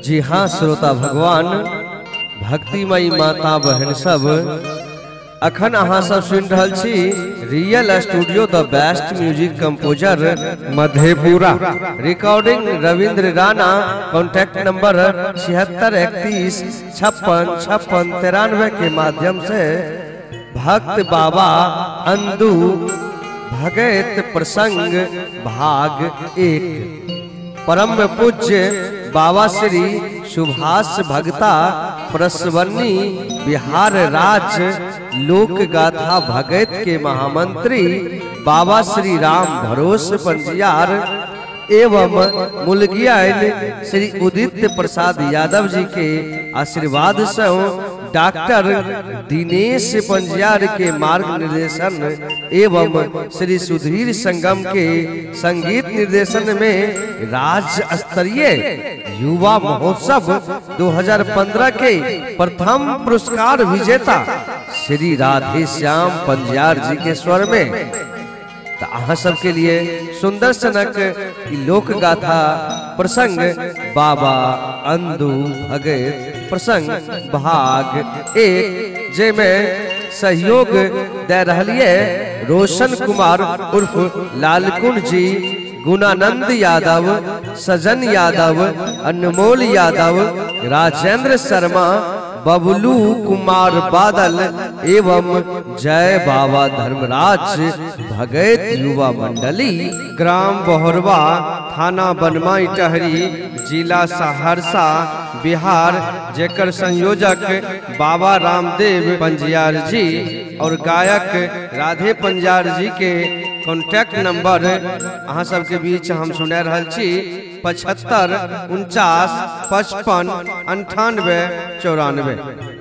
जी हाँ श्रोता भगवान, भक्तिमयी माता बहन सब, अखन अहाँ सब सुन रहल छी real studio the best music composer Madhepura, recording Ravindra Rana, contact number 76 31 56 56 93 के माध्यम से भक्त बाबा अंदू भगत प्रसंग भाग 1। परम पूज्य बाबा श्री सुभाष भगता प्रसवन्नी बिहार राज्य लोक गाथा भगत के महामंत्री बाबा श्री राम भरोस पंजियार एवं मुलगियान श्री उदित प्रसाद यादव जी के आशीर्वाद से डॉक्टर दिनेश पंजियार के मार्ग निर्देशन एवं श्री सुधीर संगम के संगीत निर्देशन में राज्य स्तरीय युवा महोत्सव 2015 के प्रथम पुरस्कार विजेता श्री राधे श्याम पंजियार जी के स्वर में तो अहाँ सबके लिए सुंदर सनक लोक गाथा प्रसंग बाबा अंदू भगत प्रसंग भाग 1, जेमे सहयोग दे रहिए रोशन कुमार उर्फ लालकुन जी, गुणानंद यादव, सजन यादव, अनमोल यादव, राजेंद्र शर्मा, बबलू कुमार बादल एवं जय बाबा धर्मराज भगत युवा मंडली, ग्राम बहोरवा, थाना बनमाई टहरी, जिला सहरसा, बिहार, जेकर संयोजक बाबा रामदेव पंजियार जी और गायक राधे पंजियार जी के कॉन्टैक्ट नंबर अहाँ सबके बीच हम सुना रहल छी 75 49 55 98 94।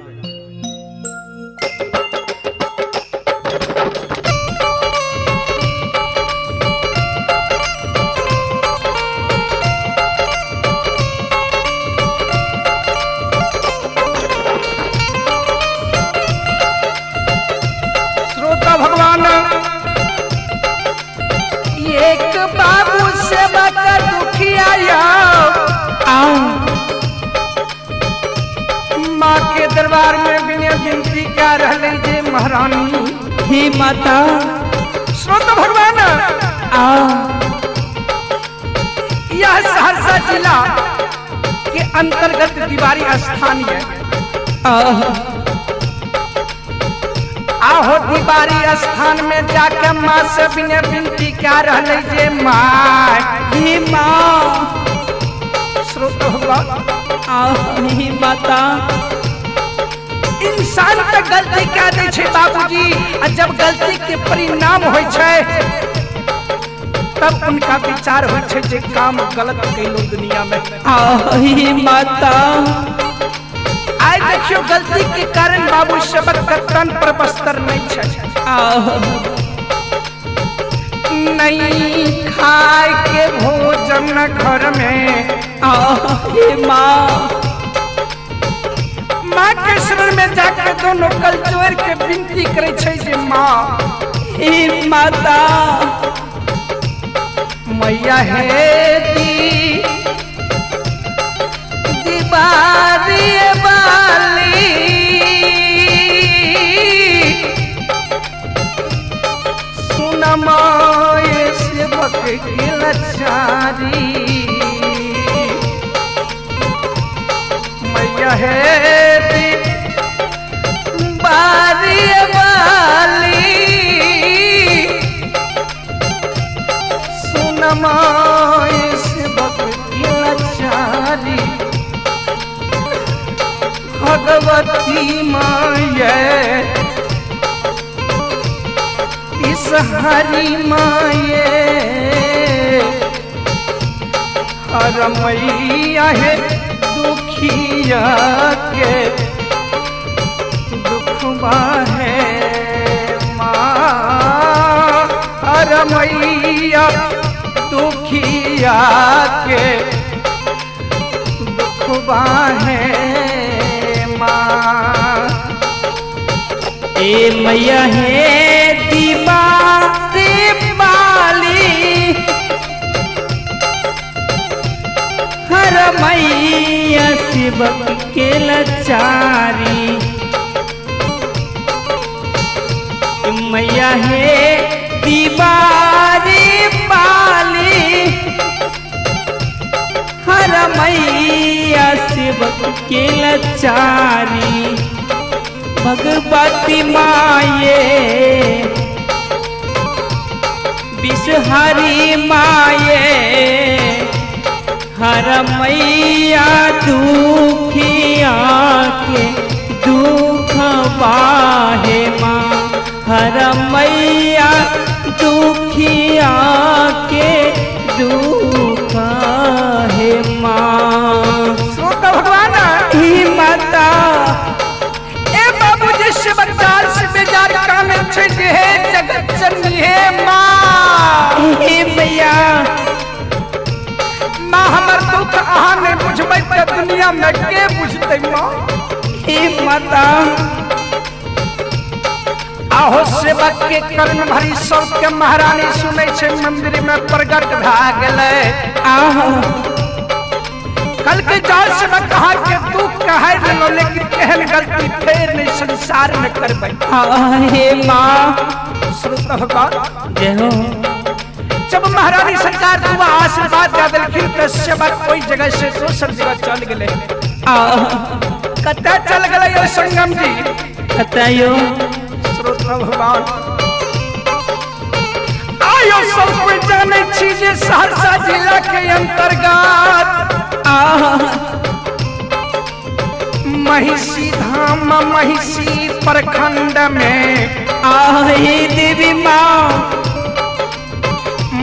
श्रोता भगवान, एक बाबू सेवा का दुखिया माँ के दरबार में विनय विनती क्या रहले जे महारानी हे माता। श्रोता भगवान, यह सहरसा जिला के अंतर्गत दीवारी स्थान है। आहो दीवारी स्थान में जाके माँ से विनय विनती क्या रहले जे माँ हे माँ। श्रोता भगवान, हे माता, इंसान तो गलती कह दै छै बाबूजी, आ जब गलती के परिणाम होइ छै तब उनका विचार होइ छै जे काम गलत कैलो दुनिया में। हे माता, आइ देखियो गलती के कारण बाबू शब्द के तन पर बस्तर नहीं छै, नहीं खाए के भोजन घर में। हे माँ, माँ के शरण में जाके दोनों कलचोर के विनती करे छै जे माँ हे माता, मैया हे दी दीवारी वाली सुन माए सेवक के लाचारी, मैया हे बारी वाली सुन माए सेवक के लाचारी, भगवती माये बिसहरी माये हर मैया है दुखिया के दुखवा है माँ, हर मैया दुखिया के दुखवा है माँ। ए मैया हे दीवारी वाली हर मैया सेवक के लाचारी। मैया हे दीवारी पाली हर मैया सेवक के लाचारी। भगवती माये विषहरी माये हर मैया दुखिया के दुख बाहे माँ। हर मैया दुखिया के दुख हे माँ। श्रोता भगवान ही माता ए बाबू जी शिवदार से बेजार कान छे हे जगत जननी हे माँ। हे मैया माँ हमर दुख अहाँ नहीं बुझबै त दुनिया में के बुझतै माँ। हे माता आहो सेवक के कर्म भरी सबके महारानी सुनै छै मंदिर में प्रगट भए गेलै। आहो कल के जाल सेवक अहाँ के दुख कहै देलहुँ लेकिन एहन गलती फेर नहीं संसार में करबै। हे माँ श्रोता भगवान जय हो। जब महारानी सरकार दुआ आशीर्वाद दे देलखिन त सेवक ओहि जगह से दोसर जगह चल गेलै। कतऽ चल गेलै यो संगम जी कतऽ यो? श्रोता भगवान आयो सब कोई जानै छी जे सहरसा जिला के अंतर्गत महिषी धाम महिषी प्रखंड में आहे देवी माँ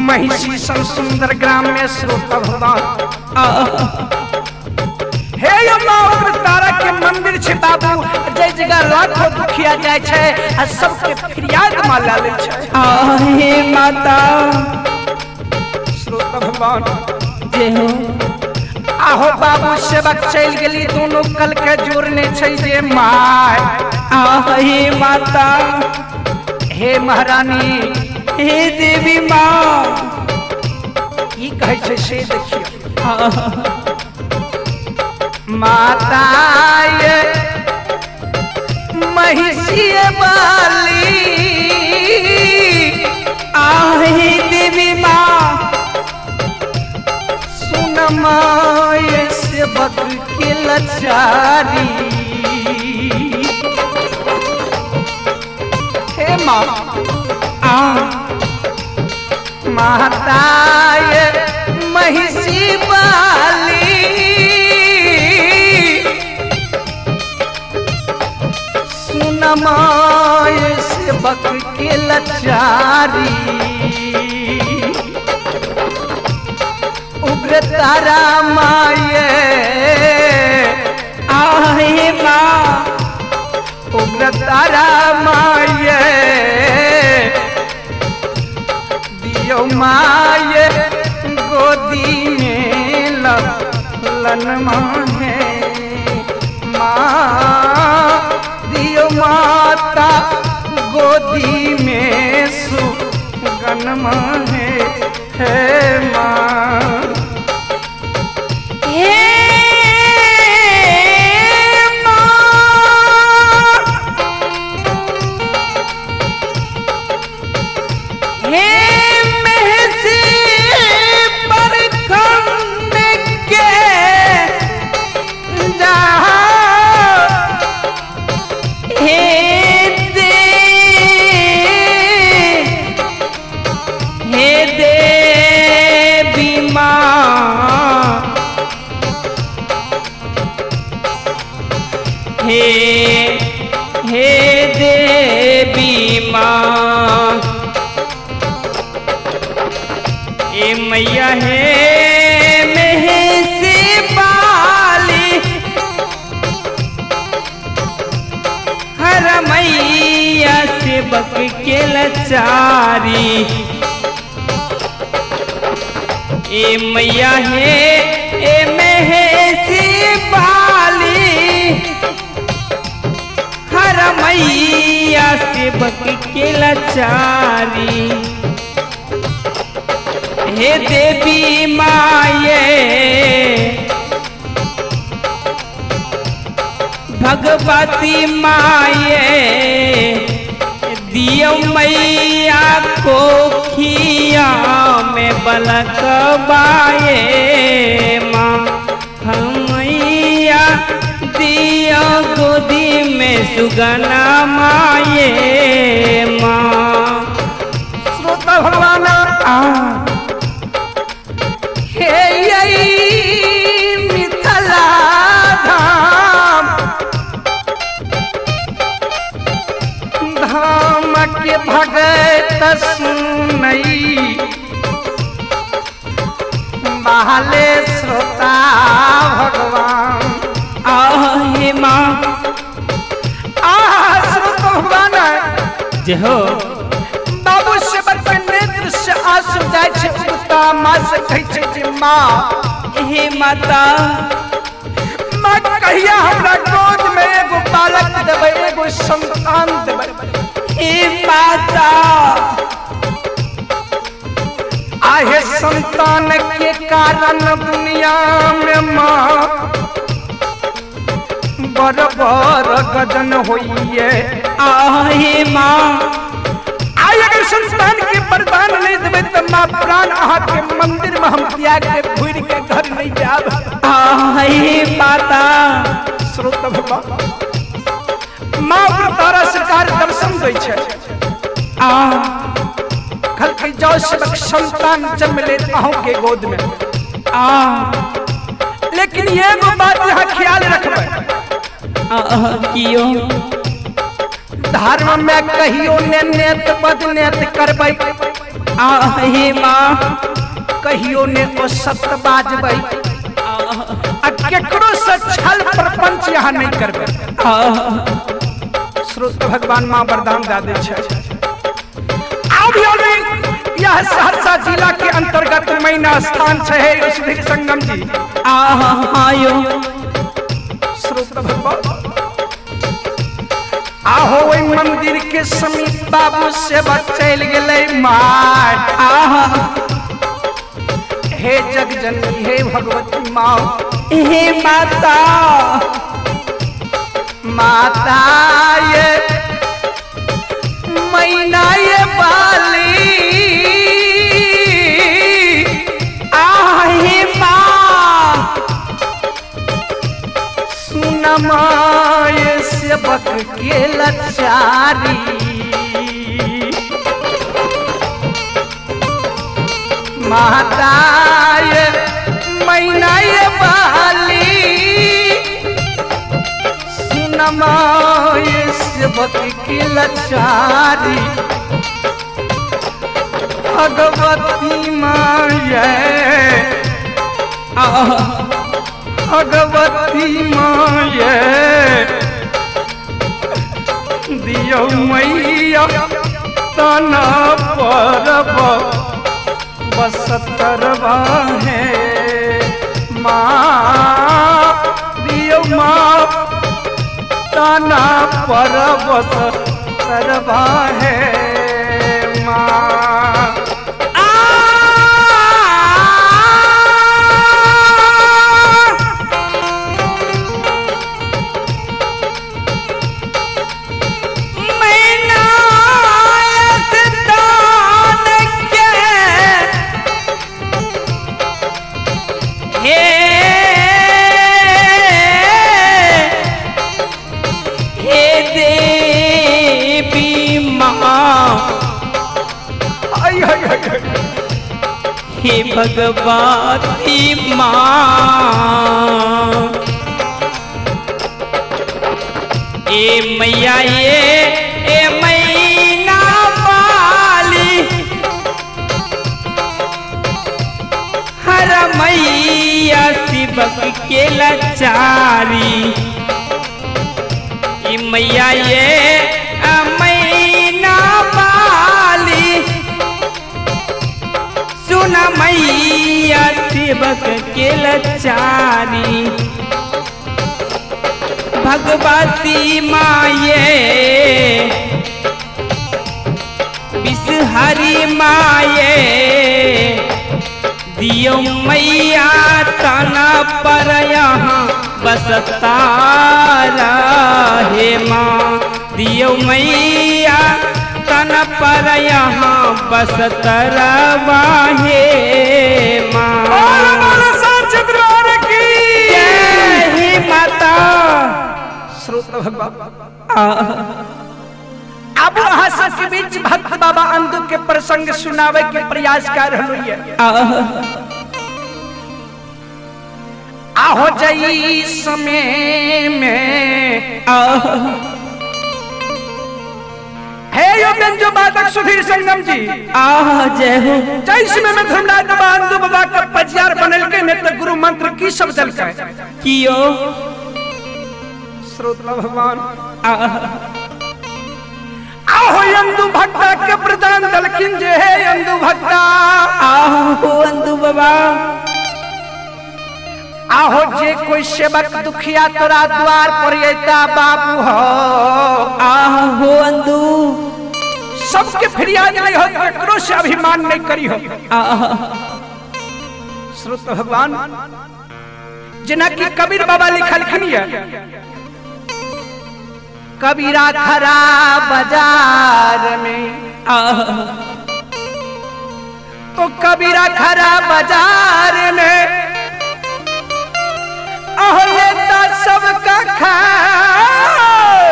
महिषी सन सुंदर ग्राम में श्रोता भगवान हे माँ उग्र तारा के मंदिर छे बाबू जय जगह लाखों दुखिया जाय छे आ सबके फरियाद मां ला ले छे। आहे माता श्रोता भगवान जय हो। आहो बाबू सेवक चल गेली दोनों कल के जोड़ने छे जे my. आहे माता हे महारानी हे देवी माँ की कहै छे से देखियो। माता ये महिषी बाली आहे देवी माँ सुन my सेवक के लाचारी। हे माँ आ माता ये महिषी बाली सुन my सेवक के लाचारी। उग्र तारा माये आहे माँ उग्र तारा माये दियो माये गोदी में ललन माहे माँ दियो माता गोदी में सुगन माहे हे माँ। हे माँ हे महसी प्रखंड के जा हे देवी माँ हे हे देवी माँ ए मैया हे महसी पाली हर मैया सेवक के लाचारी। ए मैया हे ए महसी पाली हर मैया सेवक के लाचारी। हे देवी माये भगवती माये दियो मैया कोखिया में बलकबाए माँ हमैया दियो गोदी में सुगना माये माँ। श्रोता भगवान हे मिथिला धाम धाम के भगत सुनई बहले श्रोता भगवान। आहे माँ आह श्रोता भगवान जय हो। बाबू सेवक के नेत्र से आंसू जाय छै उगता माँ से कहै छै जे माँ हे माता माँ कहिया हमरा गोद में एगो बालक देबै एगो संतान देबै। हे माता आहे संतान के कारण दुनिया में माँ बड़ बड़ गजन होइए। आहे माँ आई अगर संतान के वरदान नहीं देबै तो माँ प्राण अहाँ के मंदिर में हम त्याग के घूर के घर नहीं जाब। आहे माता श्रोत भगवान माँ उग्रतारा सरकार दर्शन दै छै। आ कहलकै जाओ सेवक संतान जन्म ले अहूँ के गोद में। आ लेकिन एगो बात यहाँ ख्याल रखबै कियो धर्म में कहियो ने नेत बदनेत करबै। आहे माँ कहियो ने असत बाजबै आ केकरो से छल प्रपंच यहाँ नहीं करबै। श्रोत भगवान माँ वरदान दे दै छै। यह सहरसा जिला के अंतर्गत मैना स्थान छै सुधीर संगम जी। आयो श्रोत भगवान आहो ओहि मंदिर के समीप बाबू सेवक चलि गेलै माय। आहा हे जगजननी हे भगवती माँ हे माता माता ये मैना ये बाली आहे माँ सुन माय सेवक के लाचारी माता ये मैना ये बाली सुन माय सेवक के लाचारी भगवती माय भगवती माय दियो मैया तना परब बसतरवा है माँ दियो माँ तना परब बसतरवा है माँ। हे भगवती माँ ए मैया ये ए मैना वाली हर मैया शिवक के लाचारी ए मैया ये मैना वाली सुन मैया सेवक के लाचारी भगवती माये विषहरी माये दियो मैया तना पर यहाँ बस बसतारा हे माँ दियो मैया तन पर यहाँ बसतरवा हे माँ। जय हे माता। श्रोता भगवान अब अहाँ सबके बीच भक्त बाबा अंधु के प्रसंग सुनावे के प्रयास कर रहलहुँ। आहो जई समय में हे यो व्यंजो बाधक सुधीर संगम जी आह जय हो। जय समय में धर्मराज बाबा अंधु बाबा का पजियार बनल के ने तो गुरु मंत्र की सब दल का कियो। श्रोता भगवान आहो अंधु भक्ता के प्रदान दलखिन जे हे अंधु भक्ता। आहो अंधु बाबा आहो जे कोई सेवक दुखिया तोरा द्वार पर अयता बाबू हो। आहो अंधु सबके फरियाद नहीं हो ककरो से अभिमान नहीं करी हो। श्रोता भगवान जना कि कबीर बाबा लिखलखिन है कबीरा खरा बाजार में तो कबीरा खरा बाजार में लेता सबका खैर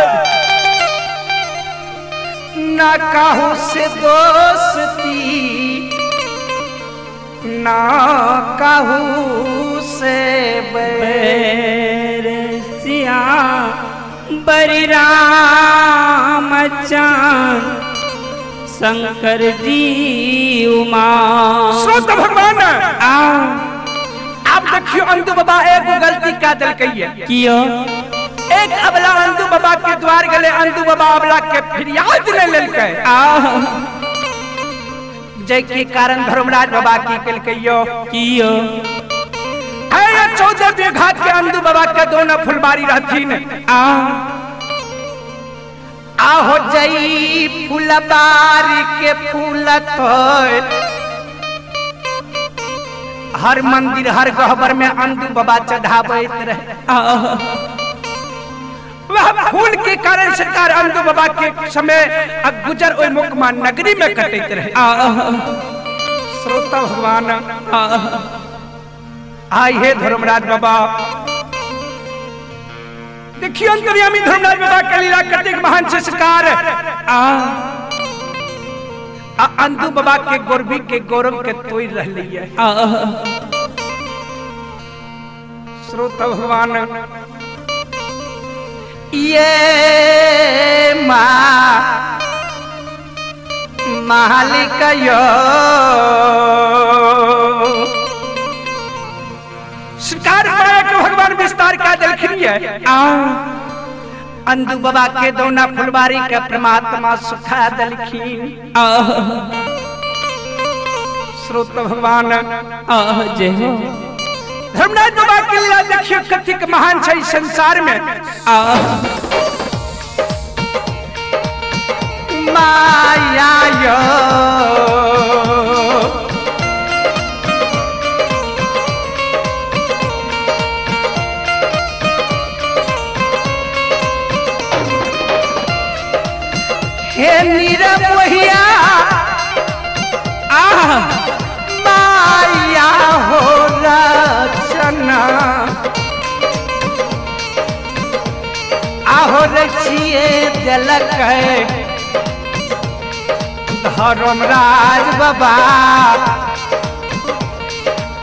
ना काहू से दोस्ती ना काहू से बैर। सिया बरि राम चांद शंकर जी उमा। श्रोता भगवान आप देखियो अंधु बाबा एक गलती का दिल कियो। एक अबला अंधु बाबा के द्वार गले अंधु बाबा अबला के फरियाद ले लेलकै जय के कारण धर्मराज बाबा की केलकैयो कियो। है 14 बीघा के अंधु बाबा के दोनों फुलबारी रहथिन। आहो जई फुलबारी के फूल तोड़ हर मंदिर हर गहबर में अंधु बाबा चढ़ाबैत रहे। वह फूल के कारण सरकार अंधु बाबा के समय गुजर ओहि मुकमा नगरी में कटैत रहे। श्रोता भगवान आई हे धर्मराज बाबा देखियो अंतर्यामी धर्मराज बाबा के लीला कतेक महान छै सरकार। अंधु बाबा के गोरबी के गौरव के तोड़ रही है। श्रोता भगवान ये माँ मालिक यो सरकार माया के भगवान विस्तार का दिलखिन है। अंधु बाबा के दोना फुलबारी के परमात्मा सुखा दलखिन। श्रोता भगवान जय हो। धर्मराज बाबा के लीला देखियो कतेक महान छै संसार में। माया यो हे निरमोहिया माया हो रचना आहो रचिए दिलक धर्मराज बाबा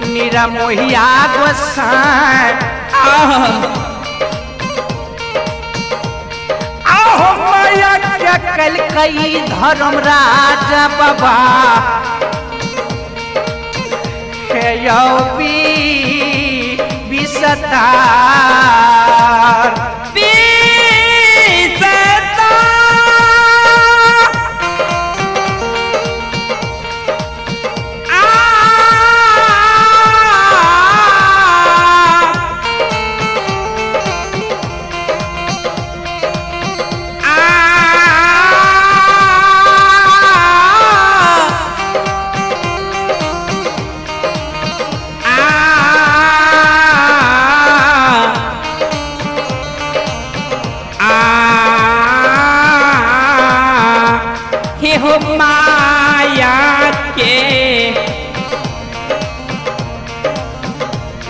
निरमोहिया गोसाई। आहो माया के कलकई धर्मराज बाबा हे यौ विसतार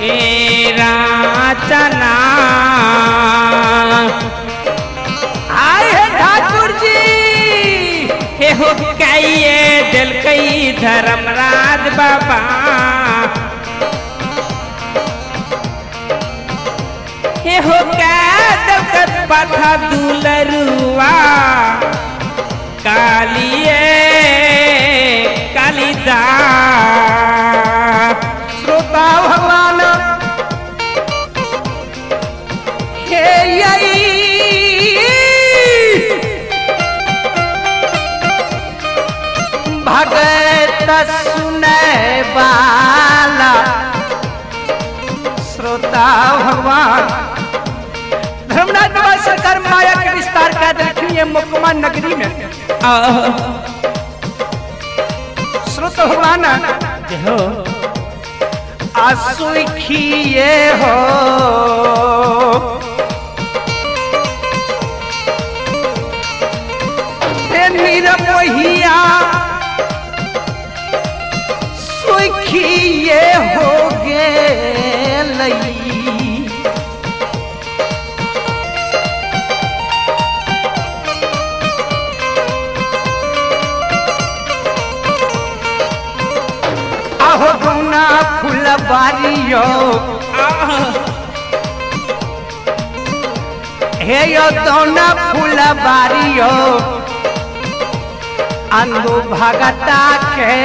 ए राचना आए है ठाकुर जी हे हो कहिए दिल कई धर्मराज बाबा हे हो क्या पथा दुलरुआ कालिए कालिदा। श्रोता भगवान हे यही भगत सुने वाला श्रोता भगवान धर्मनाथ बाबा सरकार माया के विस्तार का देखिए मुकमा नगरी में। श्रोता भगवान हो आसुखिए हो निरमोहिया सुखिए हो गेलई। आहो गुना फुलबारियो हे यो दोना फुलबारियो अंधु भगता के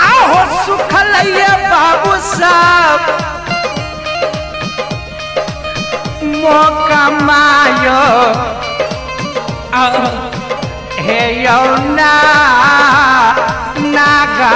आहो सुखलैया बाबू साहब मौका मायो हे यो ना नागा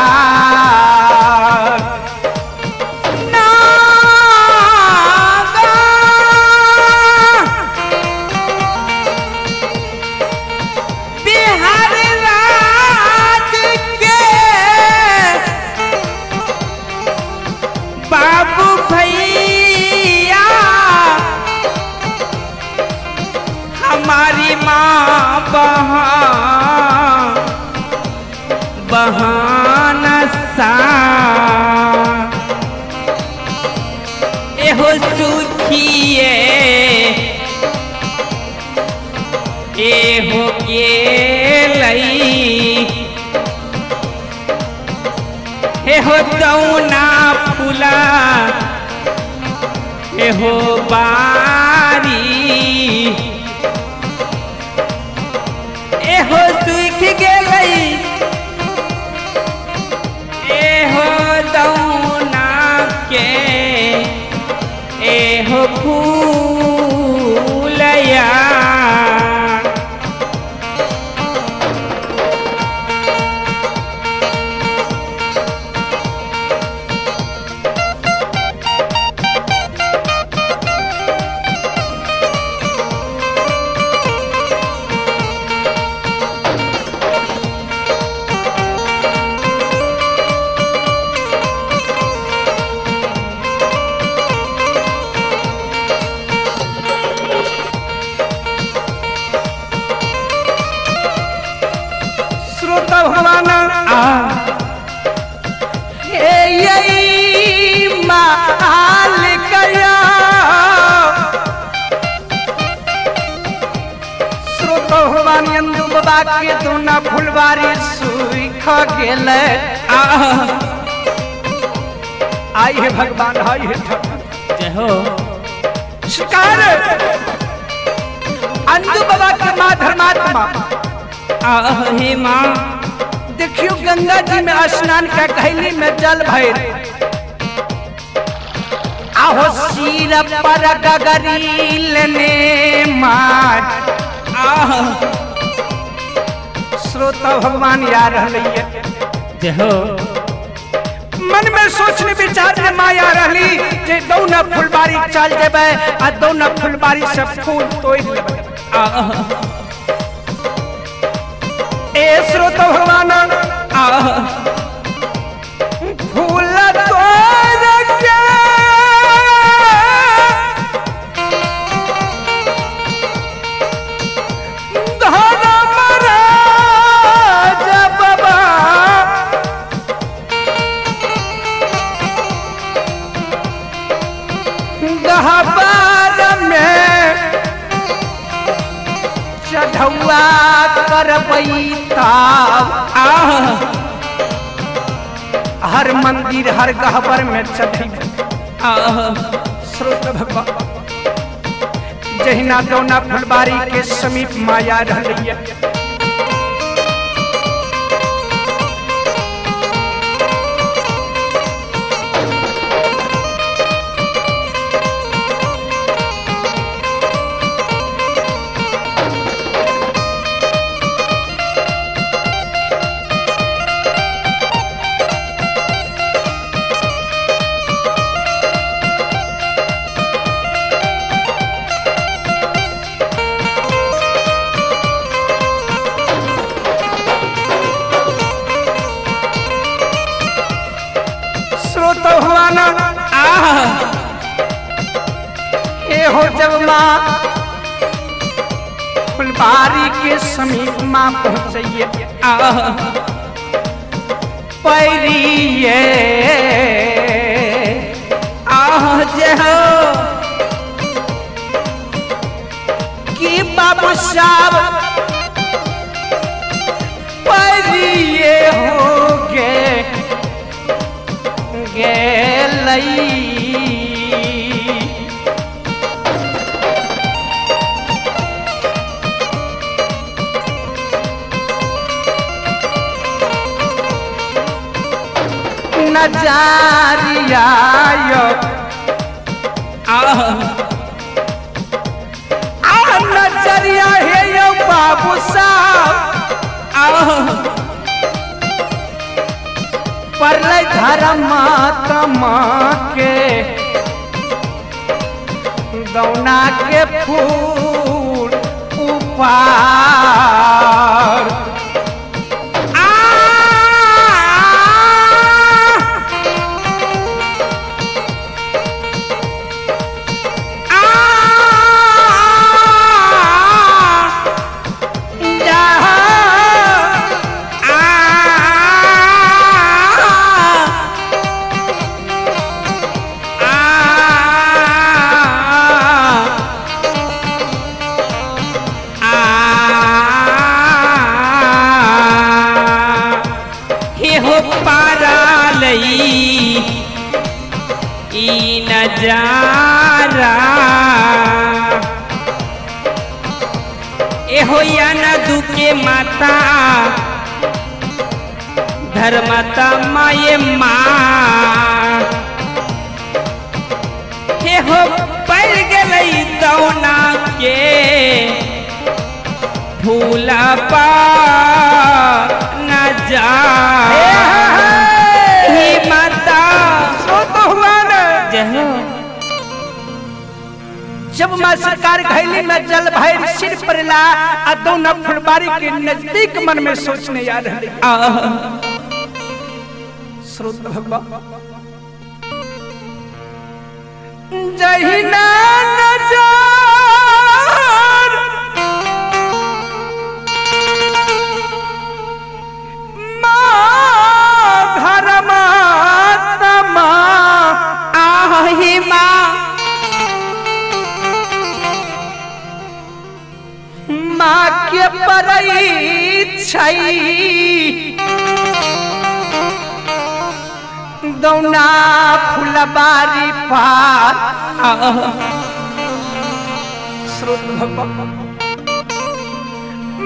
बहाना सा एहो सुखिए एहो गेलई एहो दौना फूला एहो बारी एहो सुख गेलई एहो दौना के एहो फूलया। के दोना फुलवारी सुख गेलै। आई हे भगवान आई हे जय हो शिकार अंधु बाबा के माँ धर्मात्मा हे माँ देखियो गंगा जी में स्नान का घैली में जल भर आहो सिर पर गगरी लेने मार। श्रोता भगवान यार रही जय हो मन में सोचने विचार में माया रही जे दौना फुलबारी चल जेबै आ दौना फुलबारी से फूल तोड़ लेबै। ए श्रोता भगवान फूल तोड़ के धर्मराज बाबा गहबर में चढ़ौआ करबै तब हर मंदिर हर गहबर में चढ़ैबै। श्रोता भगवान जहिना दौना फुलबारी के समीप माया रहलैया हो जब माँ फुलबारी के समीप माँ पहुँचैये पैरिये आह जय हो कि बाबू साहब पैरिये हो गे गेलई। नजारिया आह आ नजरिया हे यो बाबू साहब आह परलै धर्मात्मा के दौना के फूल उपार नजारा एहो या नदू के माता धर्मता माये माँ एहो पड़ गई दौना के फूला पा नजा ही माता जब माँ सरकार घैली में जल भर सिर पर ला आ दौना फुलबारी के नजदीक मन में सोचने आ रहे श्रोत भगवान जहिना नजर माँ धर्मात्मा आही माँ माँ के परई छै दौना फुलबारी पार श्रोत भगवान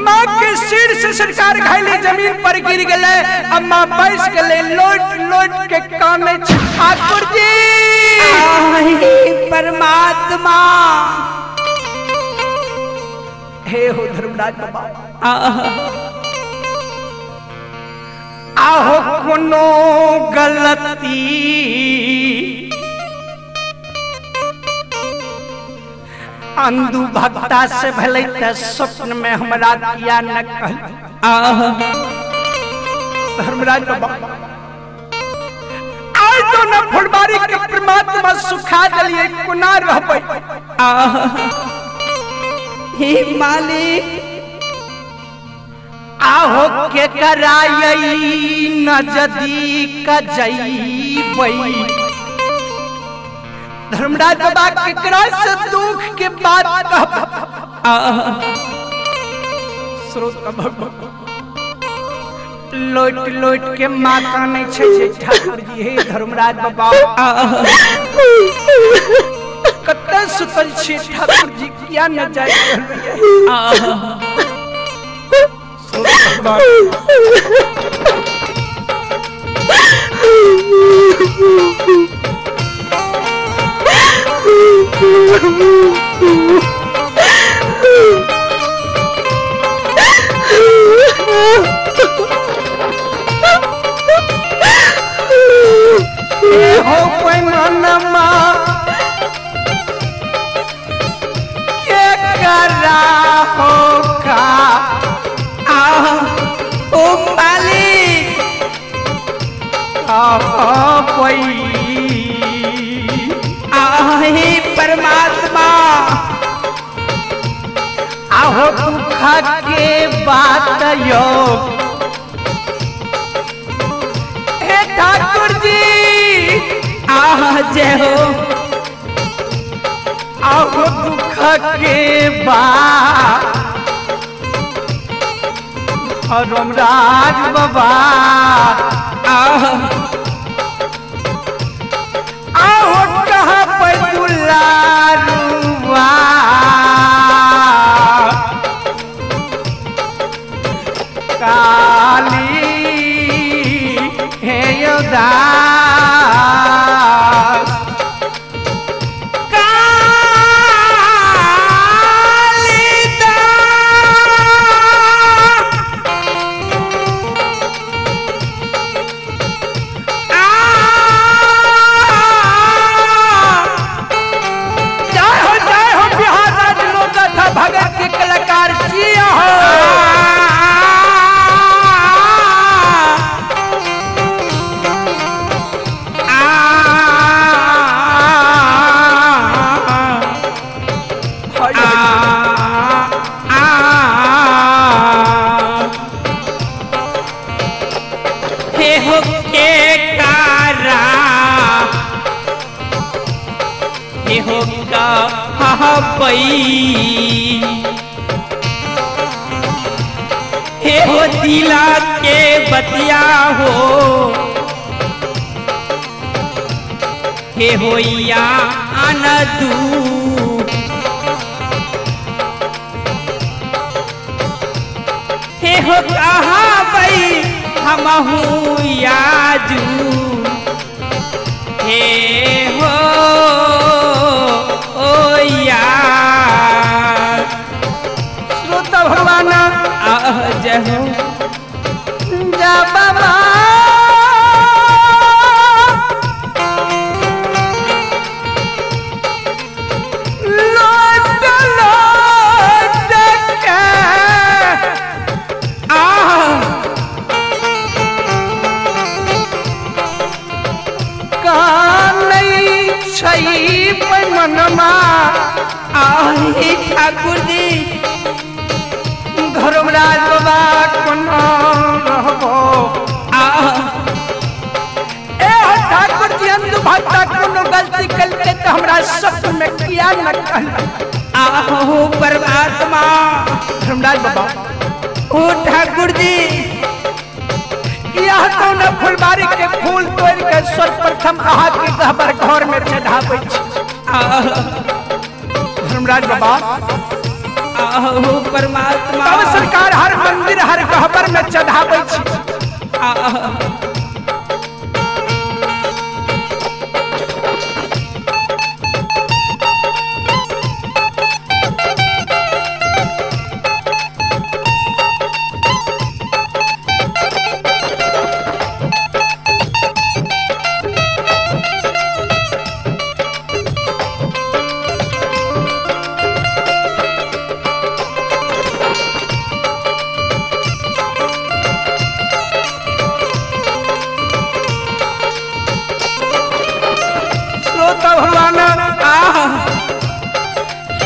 माँ के सिर से सरकार घायले जमीन पर गिर गए अब माँ बैस गए लोट लोट के काने ठाकुर जी परमात्मा हे हो धर्मराज बाबा आहो कोनो गलती अंधु भक्ता से भले त स्वप्न में हमरा किया न कहल। धर्मराज बाबा आज तो न फुलबारी के परमात्मा सुखा दिलिए कोना रहबै। हे मालिक आहो के कराई नजदीक जइबै धर्मराज बाबा केकरा से दुख के बात कह। श्रोता भगवान लोट लोट के माता नहीं छे ठाकुर जी। हे धर्मराज बाबा कतऽ सुतल छी ठाकुर जी, किया न जाय हो पैमानमा के करा हो का आह ओ मालिक आह पई आह हे परमात्मा आहो दुख के बात यो हे ठाकुर जी आह जय हो आहो दुख के बात धर्मराज बाबा आह आहो कहाँ पर दुलारुआ काली हे योदास जय हो बिहार राज्य लोक गाथा भगत के कलाकार जी हो। हे हो के कारा हे हो का पई हे हो दिला के बतिया हो हे होइया अनदू हे हो कहा बई हमहू याजू हे हो ओ यार। श्रोता भगवान आह जय हो जा बाबा लोट लोट के आह कानै छै मनमा आह हे ठाकुर जी धर्मराज बाबा कोना रहबो आह ए ठाकुर जी अंधु भक्ता कोनो गलती कलके त हमरा शब्द में किया न कहल। आह हो परमात्मा धर्मराज बाबा ओ ठाकुर जी यह तो न फुलबारी के फूल तोड़ के सर्वप्रथम अहाँ के गहबर घर में चढ़ाबै छी। आह धर्मराज बाबा आह हो परमात्मा तब सरकार हर मंदिर हर गहबर में चढ़ाबै छी। आह श्रोता भगवान आह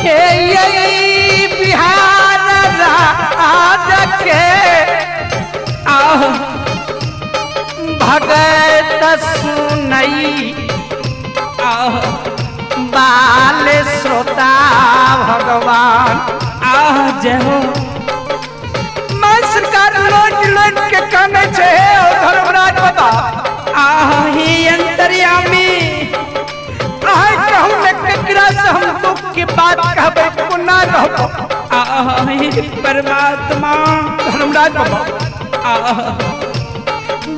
हे ये बिहार राज के आह भगत सुनई आह बाल श्रोता भगवान आह जय हो। मैं सरकार लोट लोट के कहने छे धर्मराज बाबा आह हे अंतर्यामी आह कहूं ने केकरा से हम दुख के बात कहबे कोना रहबो। आह हे परमात्मा धर्मराज बाबा आह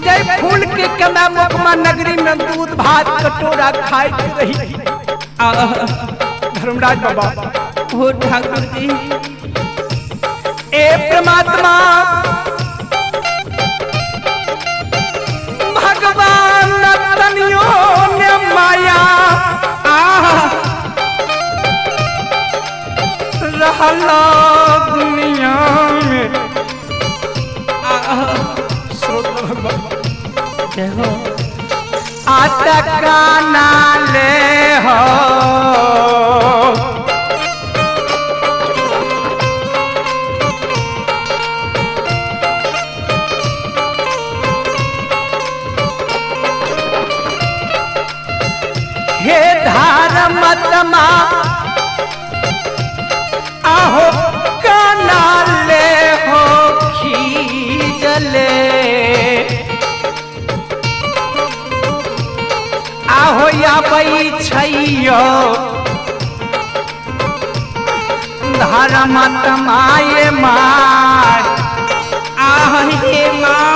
जय फूल के कमा मुकमा नगरी में दूध भात कटोरा खाए रही। आह धर्मराज बाबा हो ठाकुर जी ए परमात्मा भगवान तनियो ने माया आह रहला दुनिया में। आह श्रोता भगवान जय हो। आता काना ले हो हे धर्मात्मा आहो काना ले हो खींचले आहो या बई छैयो धर्मात्मा ये मार आह हे माँ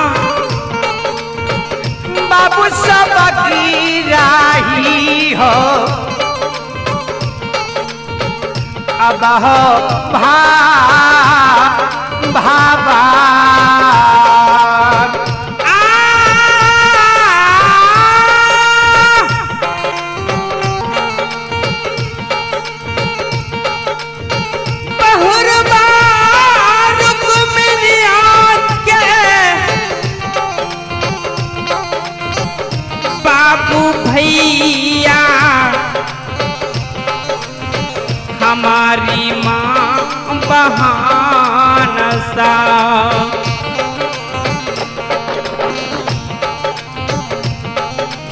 बाबू सब की राही हो अब हो भा भाबा भैया हमारी माँ बहान सा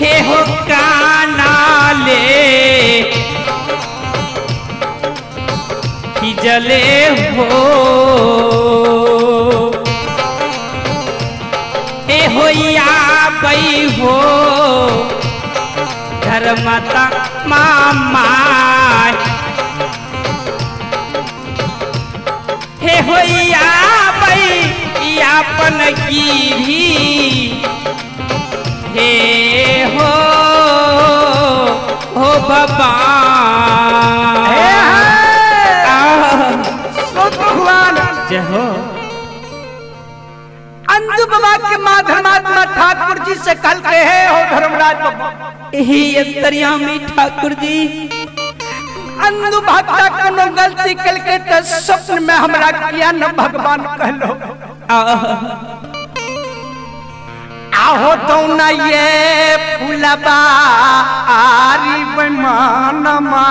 हे हो काना ले जले हो ए हो या बई हो धर्मता मामा हे होया बई यापन की भी हे हो बाबा भगवान जय हो। अंजू बाबा के माँ धर्मात्मा ठाकुर जी से कल के हे हो धर्मराज बाबा हे अंतर्यामी ठाकुर जी अंधु भक्ता कोनो गलती करके तो स्वप्न में हमरा किया न भगवान कहलो। आहो तो न ये फुलबा आरी बेमानमा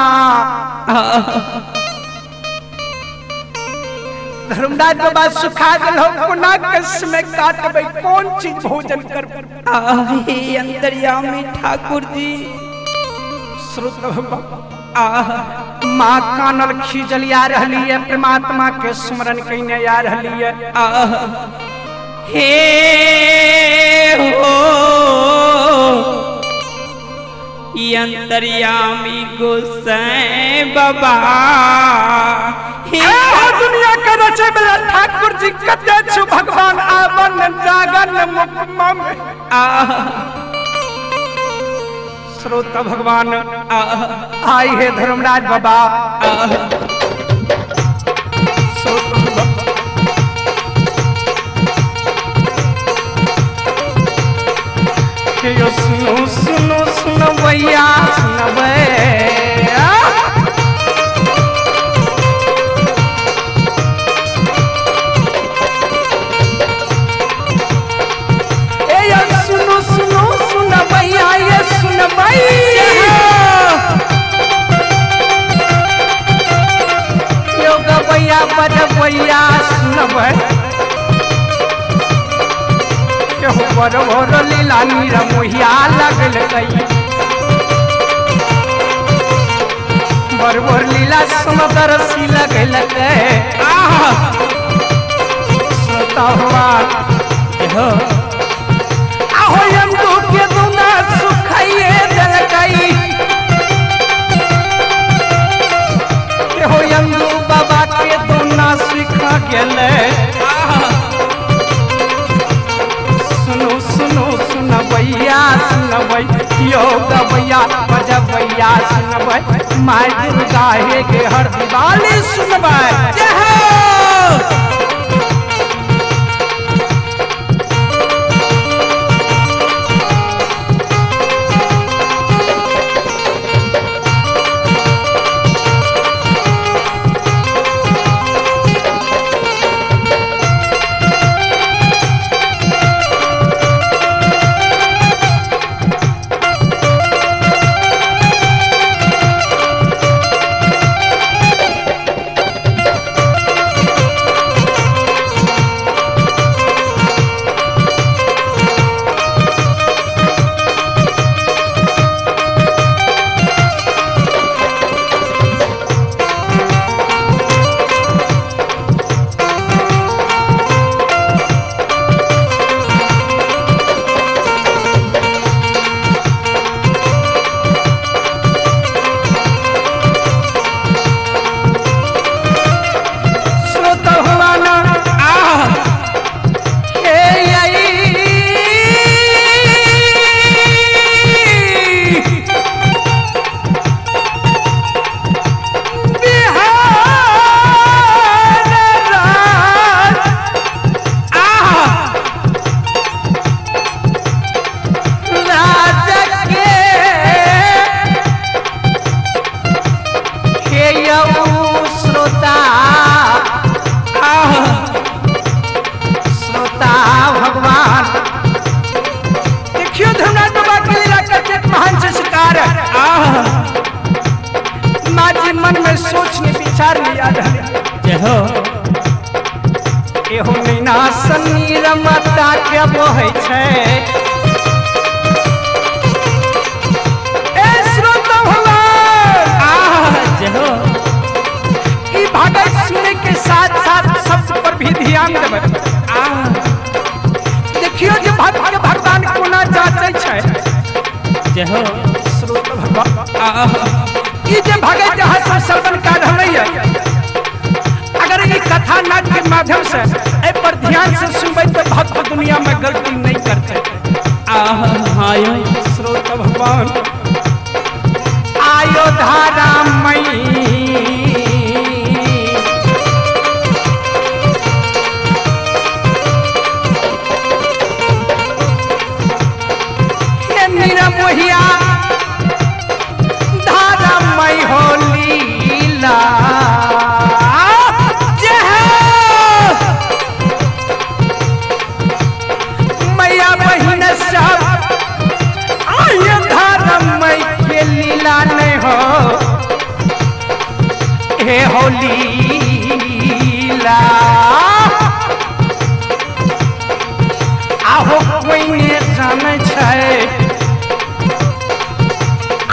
धर्मराज बाबा सुखा दिल हो कोना कस में काटबे कौन चीज भोजन कर। हे अंतर्यामी ठाकुर जी श्रोता आह माँ कानल खींचल आ रही है परमात्मा के स्मरण कईने आ रही है। आह हे हो अंतर्यामी गोसाई बाबा हे दुनिया के रचे वाला ठाकुर जी कते छु भगवान आवन जागन मुकमा में। आह श्रोता भगवान आई है धर्मराज बाबा। सुनो सुनो सुनो भैया सुनबे सुनो सुनो सुनबैया ये सुनबैया यो गबैया बजबैया सुनबै केहू बड़ भोर लीला नीर मोहिया लगल कई। लीला समदर्शी लगलकै। आह श्रोता भगवान हो आहो यंदू के दुना सुखाइए देलकै। हो यंदू बाबा के दुना सिखा गेलै। सुनो सुनो सुनबैया सुनबै यो गबैया बजबैया सुनबै माय दुर्गा हे के हर दिवाली सुनबै। जय हो। एहो नैना सनी रमता के बहै छै। ए श्रोता भगवान आह जय हो। ई भागवत सुने के साथ साथ शब्द पर भी ध्यान देबै। आह देखियो जे भक्त के भगवान कोना जाचै छै। जय हो। श्रोता भगवान आह ई जे भगत जहाँ से श्रवण कर रहलै अगर ये कथा नाट के माध्यम से ए पर ध्यान से सुनबै तो भक्त दुनिया में गलती नहीं करते। आह हाय श्रोता भगवान आयो धारा मई हे निरमोहिया धारा मई हो लीला। हे हो लीला आहो कोई ने जानै छै,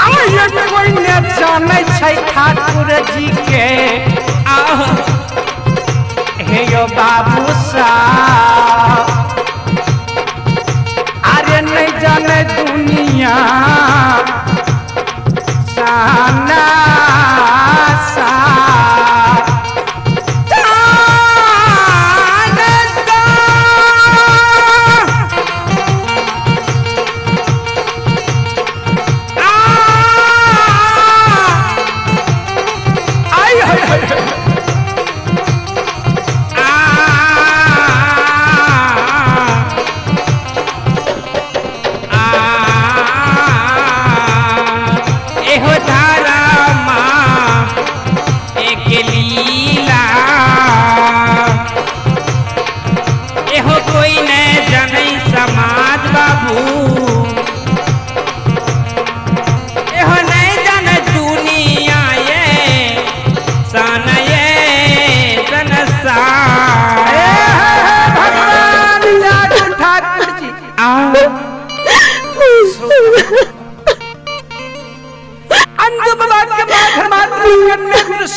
आयो कोई ने जानै छै ठाकुर जी के। आह हे यो बाबू साहब अरे नहीं जाने दुनिया जाना सा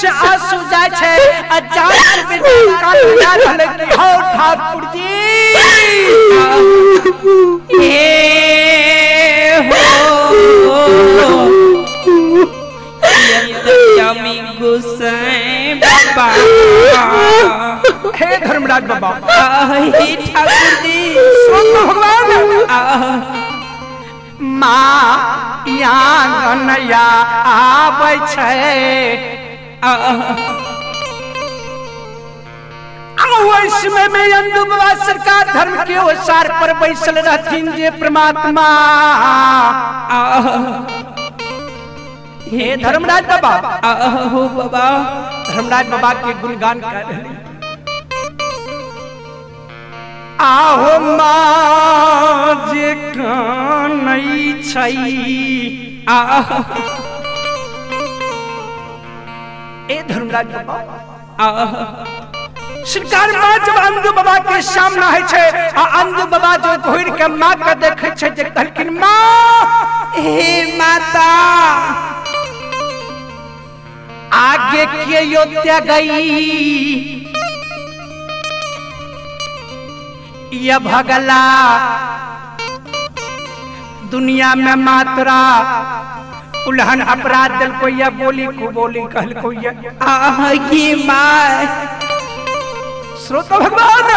से आंसू जाय छै आ जान से बेटी कान जा रहलै कि हौ ठाकुर जी हे हो अंतर्यामी गोसाई बाबा। हे धर्मराज बाबा हे ठाकुर जी सुन भगवान माँ आंगनया आबै छै ओहि समय में अंधु बाबा सरकार धर्म के ओसार पर बैसल रहथिन जे परमात्मा। हे धर्मराज बाबा हो बाबा धर्मराज बाबा के गुणगान कर रहे आहो माँ जे कानै छै आह ए धर्मराज बाबा आह सरकार माँ जब अंधु बाबा के सामना है छे आ अंधु बाबा जो घुर के माँ के देखे छे जे कहलखिन माँ हे माता आगे के योत्या गई ये भगला दुनिया में मात्रा उल्हन अपराध दिल को या बोली को बोली कहल को या आह की माँ श्रोता भगवान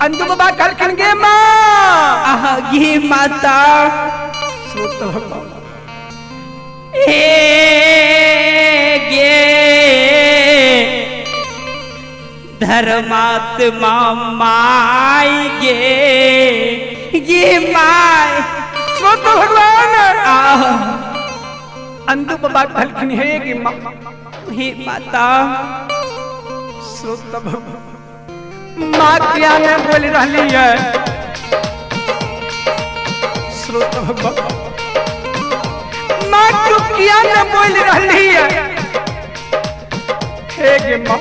अंधु बाबा कहलखिन गे माँ आह गे माता श्रोता भगवान हे गे धर्मात्मा माई गे गे my श्रोता भगवान आह अंधु बाबा कहलखिन हे गे माँ हे माता श्रोता भगवान माँ क्या ने बोल रही है श्रोता भगवान माँ तू क्या ने बोल रही है हे गे माँ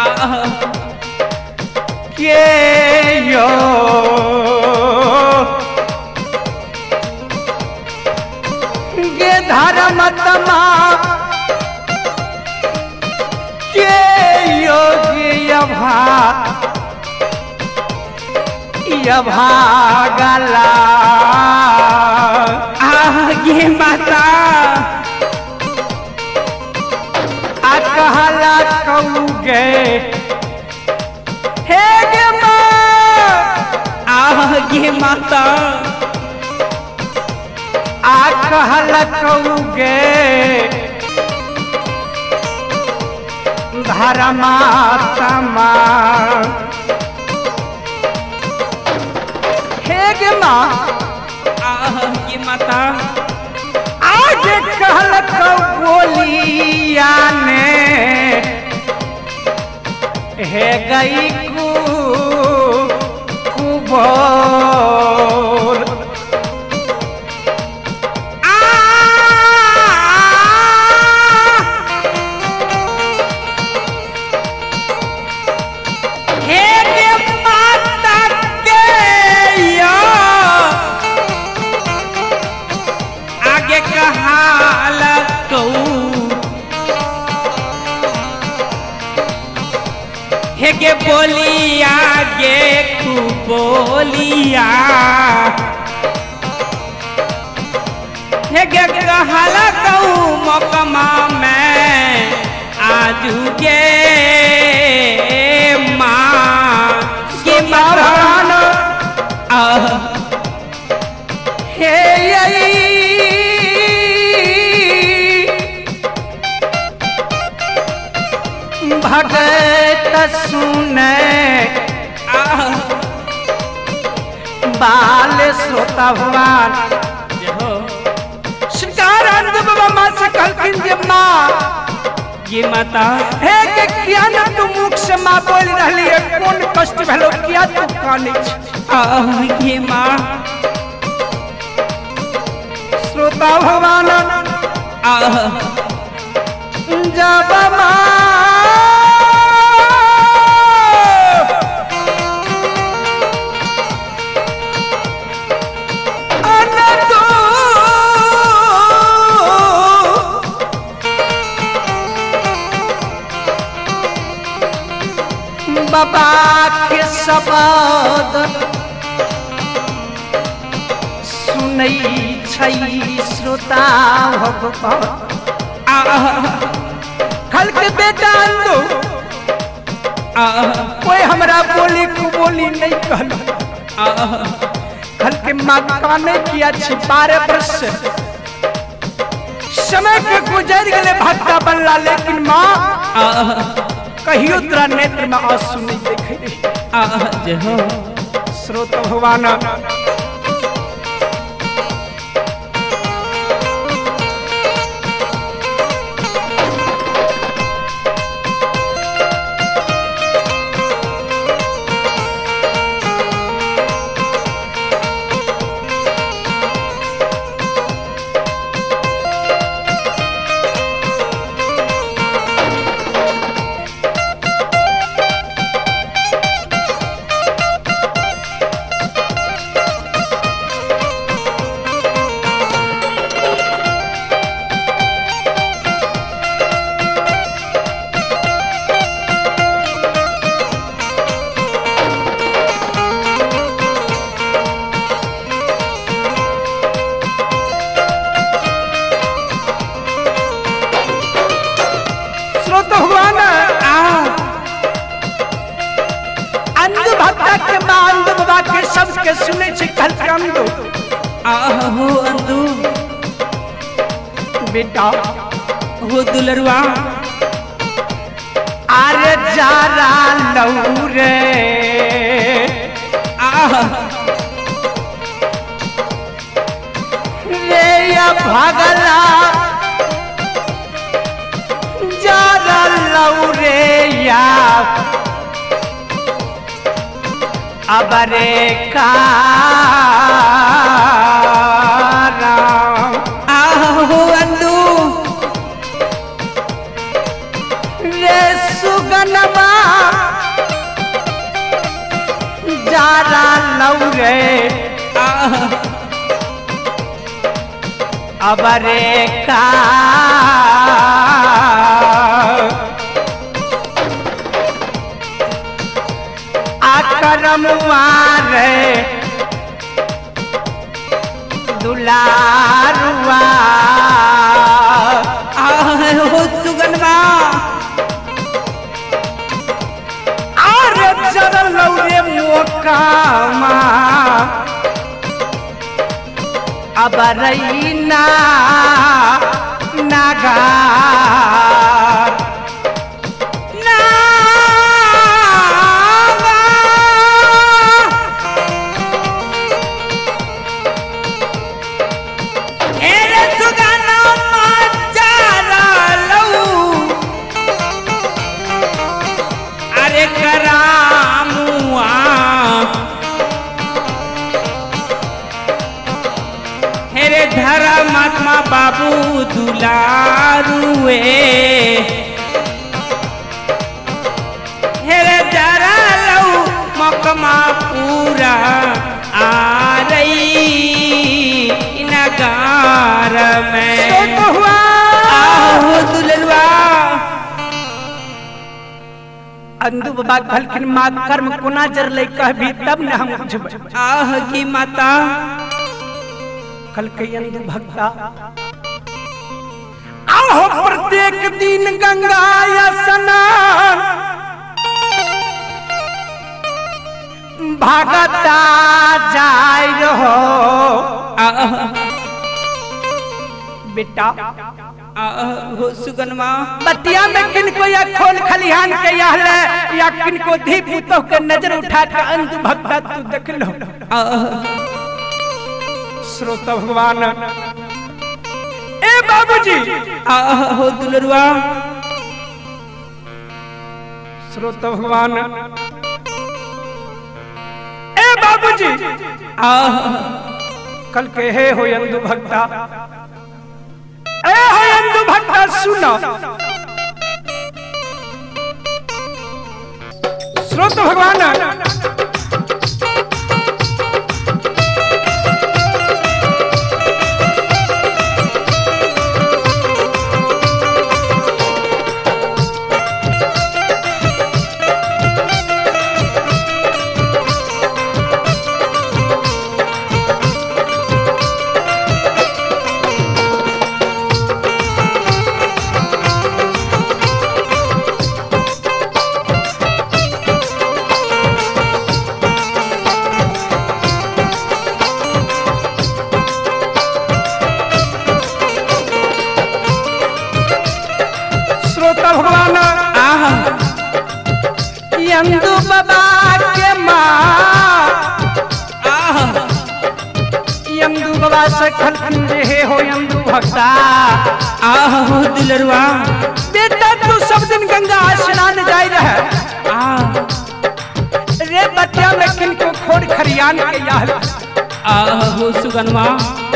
आह के यो गे धर्मात्मा के योगी अभागला आह गे माता आ कहला कहू गे हे गे माँ आह गे माता आ कहला कहू गे धर्मात्मा हे गे माँ आह गे माता आज कहलक बोलिया ने हे गई कु कुबोल आ हे गे माता के यो आगे कहाला कहू हे गे बोलिया गे कु बोलिया हे गे कहाला कहू मकमा में आजू गे माँ के माता आह हे भगत सुने आह बाल श्रोता भगवान सरकार अंधु बाबा माँ से कहलखिन जे माँ ये माता हे के किया न तू मुख से माँ बोल रही है कौन कष्ट भेलो किया तू कानै छी आह ये माँ श्रोता भगवान आह जब माँ अनंत बाबा के शब्द सुनै छै श्रोता भगवान। खल के बेटा अंदो कोई हमरा बोली को बोली नहीं कहल। खल के माँ काने किया छी 12 वर्ष समय के गुजर गए भक्ता बनला, लेकिन माँ कहियो तोरा नेत्र में आंसू नहीं देखे। श्रोत भगवान बेटा हो दुलरुआ अरे जारा लौरे रे या भगला जारा लौरे या अबरे का हो अंदू रे सुगनमा जारा लौरे अबरे का आकरमुआ रे दुलारुआ हो सुगनमा आरे चरल रे मोकामा अबरैना नागार धर्मात्मा बाबू दुलारुए हेरे जरा लऊ मकमा पूरा आ रही नगार में आहो दुलरुआ। अंदू बाबा कहलखिन माँ कर्म कोना जरलै कहबी तब न हम बुझबै। आह की माता कहलकै अंदू भक्ता आहो प्रत्येक दिन गंगा स्नान भागता जाय रहो। बेटा हो सुगनमा बतिया में किनको या खोल खलिहान के याहले या किनको धी पुतोह के नजर उठा के अंदू भक्ता तू देख लो। श्रोता भगवान ए बाबूजी हो दुलरुआ। श्रोता भगवान ए बाबूजी कल के हे हो अंदू भक्ता ए हो अंदू भक्ता सुनो। श्रोता भगवान अंदू बाबा के माँ अंदू बाबा से खलखन हे हो अंदू भक्ता आह हो दुलरुआ बेटा तू सब दिन गंगा स्नान जाय रहे रे बच्चा में किनको खोड़ खरियान के यार आह हो सुगनवा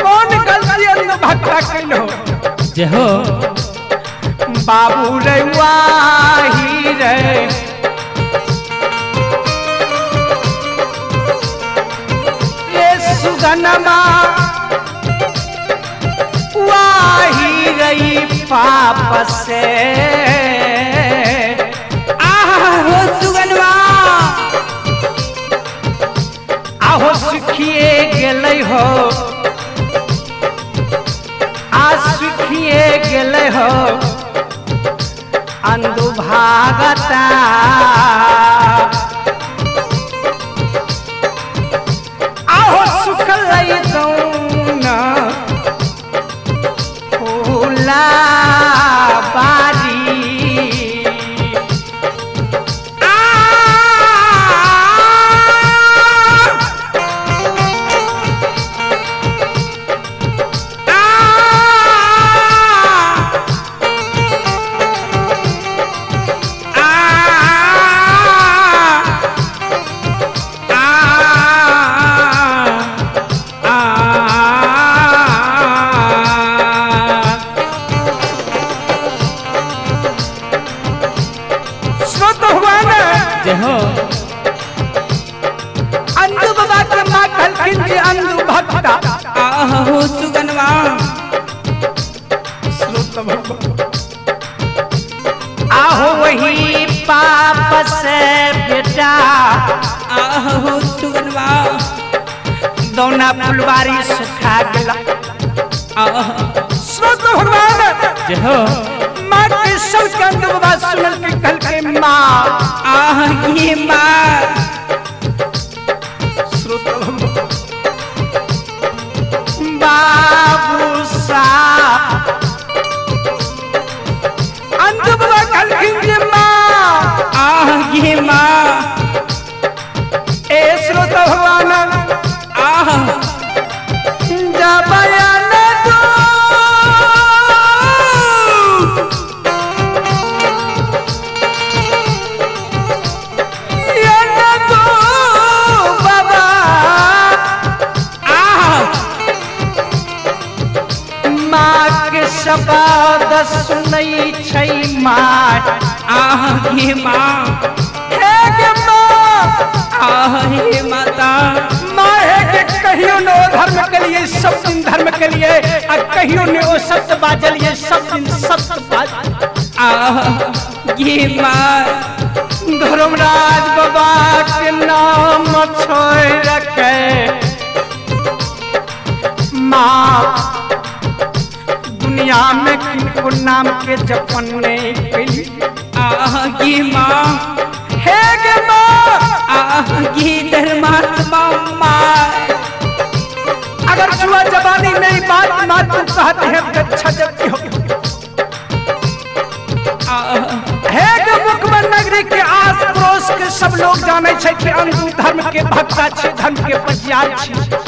कौन गलती अंदू भक्ता कैल हो जय हो बाबू रे वाही रे सुगनमा वाही रही पाप से आह हो सुगनमा आहो सुखिए गेलै हो आ सुखिए गेलै हो अंधु भागता आहो वही पाप से बेटा आहो सुगनवा दौना फुलवारी सुखा गला स्रोत भगवान जय हो माँ के सब के अंदर बाबा सुनल के कल के माँ आह ये माँ स्रोत बाबू सा अंत बाबा कहलखिन जे माँ आह ये माँ ए स्रोत भगवान आह जबयान दो दो बाबा आह माँ के शब्द सुनै छै माँ आह ये माँ हे गे माँ आह हे माता माँ हे के कहियो न ओ धर्म के लिए सब दिन धर्म के लिए आ कहियो न ओ सत्य बाजलिए सब दिन सत्य बाज आह ये माँ धर्मराज बाबा के नाम छोड़ रखे माँ दुनिया में किनको नाम के जपन नहीं कैली आह ये माँ हे गे माँ आह ये धर्मात्मा माँ अगर जुआ जवानी में बात माँ तू कहते हैं तो अच्छा जबकि हो हे गे मुखमन नगरी के आस पड़ोस के सब लोग जाने छै कि अंधु धर्म के भक्ता छी धर्म के पजियार छी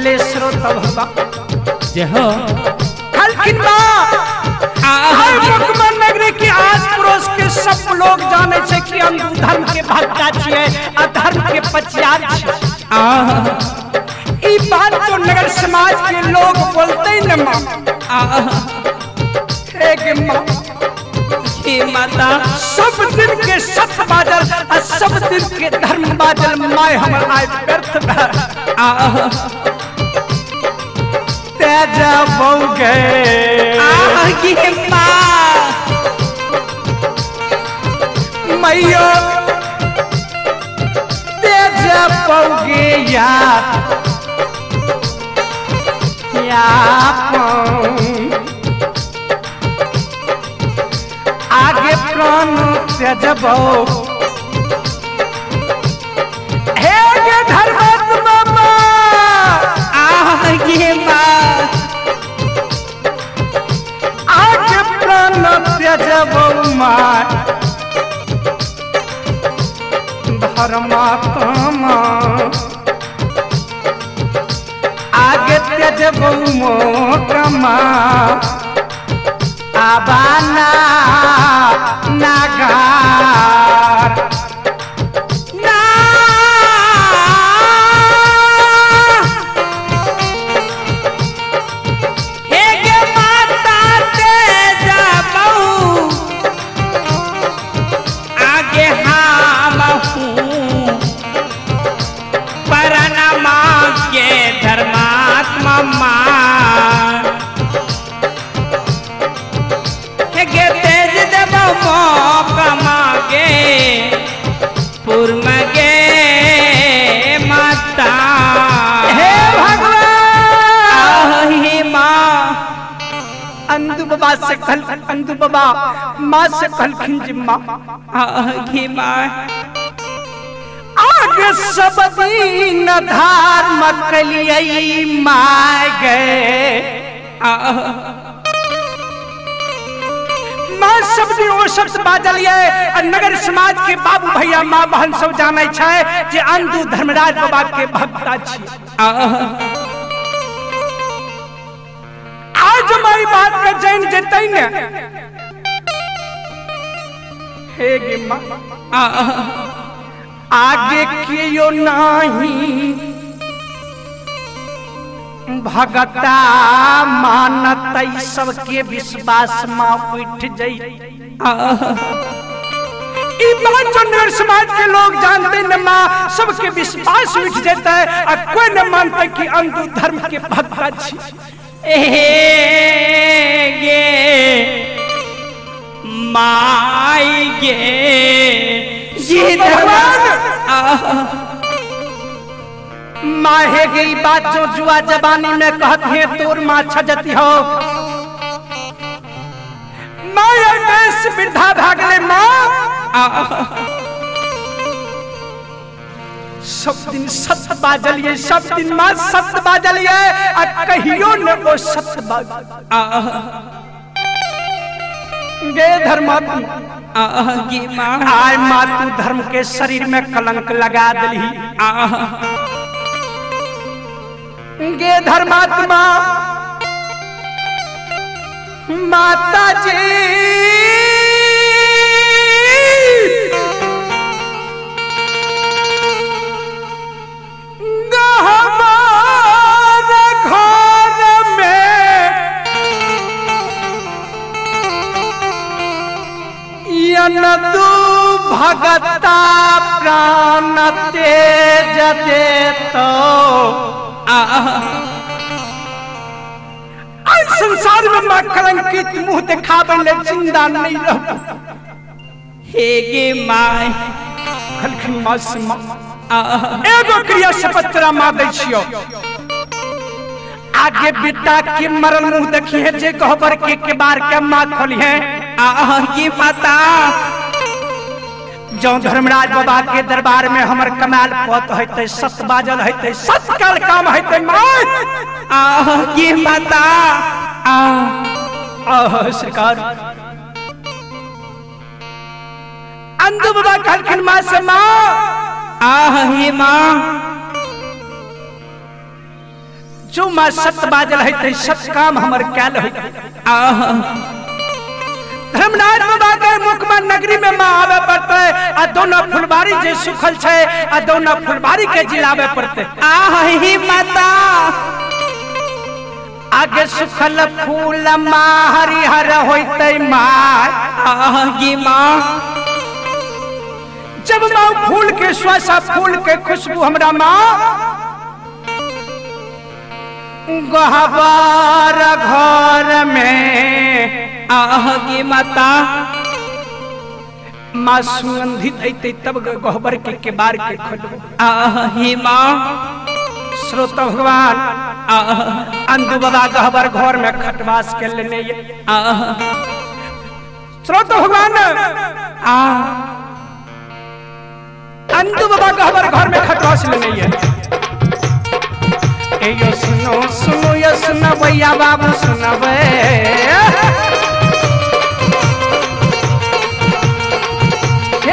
ले स्रोत भवा जय हो खलखिन माँ आए मुकमन नगरी के आस पड़ोस के सब लोग जाने छे कि हम धर्म के भक्ता छिए आ धर्म के पचियार छिए। ई बात तो नगर समाज के लोग बोलते न माँ। हे गे माँ, हे माता, सब दिन के सत बाजल आ सब दिन के धर्म बाजल my हमर आय व्यर्थ भए। तेजा बऊ गए गे माँ, मैयो तेजा बऊ गे या आगे प्राण त्यजबो। हे गे धर्मात्मा आगे माँ, आगे प्राण त्यजबो माँ धर्मात्मा आगे त्यजबो मोक्रमा आबाना नागार ना। हे गे माता तेजबो आगे हम हूँ परमा के धर्मात्मा माँ। गे तेज देबो मोकमा गे पूर्व गे माता। हे भगवान, हे माँ। अंदु बाबा से कल अंदु बाबा माँ से कहलखिन जी माँ, गे माँ, आगे सब दिन धर्म कलियै my गए। माँ सब दिन ओ शब्द बाजलियै आ नगर समाज के बाबू भैया माँ बहन सब जानै छै जे अंदु धर्मराज बाबा के भक्ता छी। आज माई बात के जान जेतै ने। हे गे माँ, आगे कियो नहीं भगता मानतै सबके विश्वास माँ उठ जई। ई बात जो नगर समाज के लोग जानते न माँ, सबके विश्वास उठ जेतै आ कोई न मानते कि अंदु धर्म के भक्ता छी। हे गे my गे जी भगवान, माहे गई बात जो जुआ जबानी में कहत है तोर माँ छजती हो। माया देश वृद्धा भागले माँ। सब दिन सत बाजलिए, सब दिन माँ सत बाजलिए आ कहियो न ओ सत बाज गे धर्मात्मा। गे माँ, आय माँ तू धर्म के शरीर में कलंक लगा दिली। गे धर्मात्मा माता जी गहवार घर में यन तू भगता प्राण तेज देतो। संसार में माँ कलंकित मुंह दिखावे ले जिंदा नहीं रहो। हे गे my, खलखिन माँ से माँ एगो क्रिया शपथ तोरा माँ दै छियो। आगे बेटा के मरल मुंह देखी है जे गहबर के केबार के माँ खोली है। गे माता, जो धर्मराज बाबा के दरबार में हमर कमाल पत होते सत बाजल होते सत काल काम होते माँ। गे माता, आह सरकार अंधु बाबा कहलखिन माँ से माँ, आह हे माँ, जो माँ सत बाजल होते सत काम हमर कैल होते। आह धर्मराज बाबा के मुखमा नगरी में माँ आवे पड़ते आ दोनों फुलबारी जे सुखल छे आ दोनों फुलबारी के जिलावे पड़ते। आह ही माता आगे सुखल फूल माँ हरिहर होते माँ। आह गे माँ जब माँ फूल के श्वासा फूल के खुशबू हमरा माँ गहबर घर में। आह गे माता माँ सुगंधित अइते तब गहबर के केबार के खोलबो। आह हे माँ श्रोता भगवान आह अंधु बाबा गहबर घर में खटवास के लेने। आह श्रोता भगवान आह अंधु बाबा गहबर घर में खटवास लेने। यो सुनो सुनो यो सुनबैया बाबू सुनबे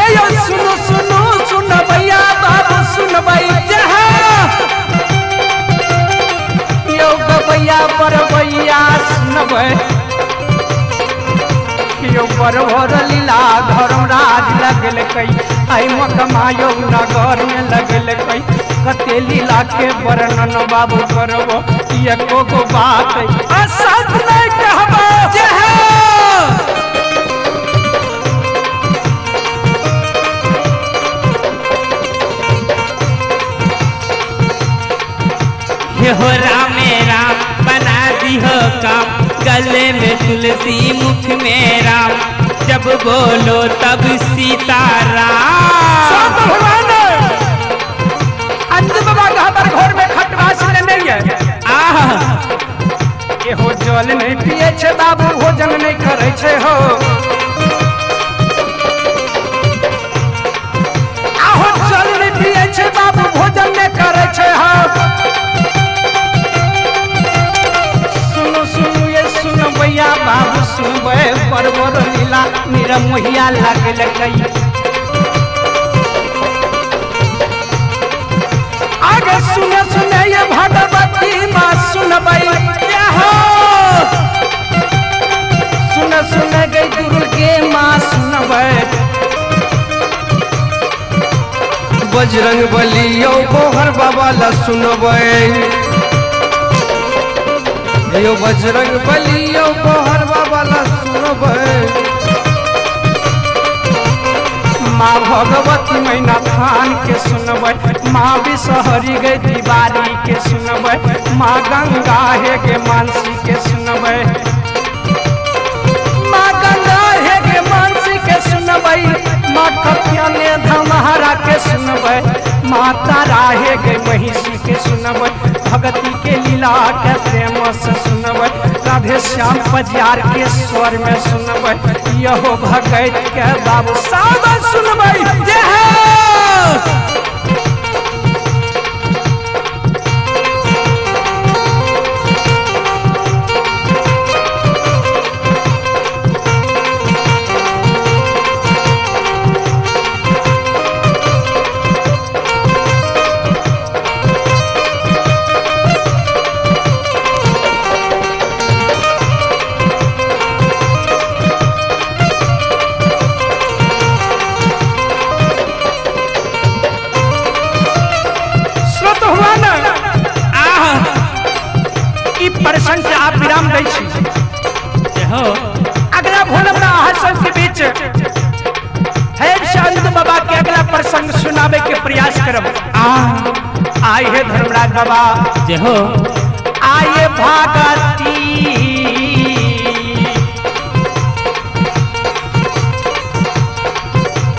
यो सुनो सुनो सुनबैया बाबू सुनबै यो गबैया बरबैया सुनबै यो बरभर लीला धर्मराज लगलकै आई मकमायो नगर में लगलकै कते लीला के वर्णन बाबू करबो एको गो बात असत नहीं कहबो। हो राम राम बना दी हो काम गले में तुलसी मुख में राम जब बोलो तब सीता राम। अंधु बाबा गहबर घर में खटवास लेने। आह एहो जल नहीं पिए छे बाबू भोजन नहीं करे छे हो आहो जल नहीं पिए छे बाबू भोजन नहीं करे छे हो। सुनो सुनो ये सुनबैया बाबू सुनबै बरबर लीला निरमोहिया लगलकै। आगे सुने सुने ये भगवती माँ सुनबै हो सुने सुने गई दुर्गे माँ सुनबै बजरंग बली यो बोहर बाबा ला सुनबै यो बजरंग बली यो बोहर बाबा ला सुनबै। माँ भगवती मैना थान के सुनबै माँ विषहरी गई तिवारी के सुनबै माँ गंगा हे गे मानसी के सुनबै माँ गंगा हे गे मानसी के सुनबै माँ कपियाने धमहरा के सुनबै माँ तारा हे गे महिषी के सुनबै भगती के लीला के प्रेम से सुनबै राधे श्याम पजियार के स्वर में सुनबै यहो भगत के बाबू सब सुनबै। प्रसंग से आप विराम दै छी। अगला भोलम अहाँ सब के बीच है अंधु बाबा के अगला प्रसंग सुनावे के प्रयास करब। आए हे धर्मराज बाबा जय हो आए भागती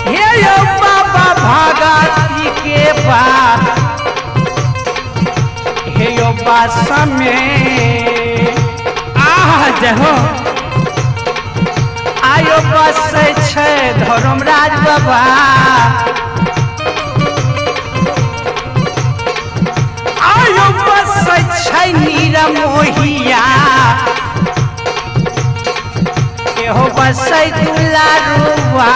हे यो बाबा भागती के बा हे यो बास में आह जय हो आयो बस छे धर्मराज बाबा आयो बस छै नीरमोहिया एहो बस दुलारुआ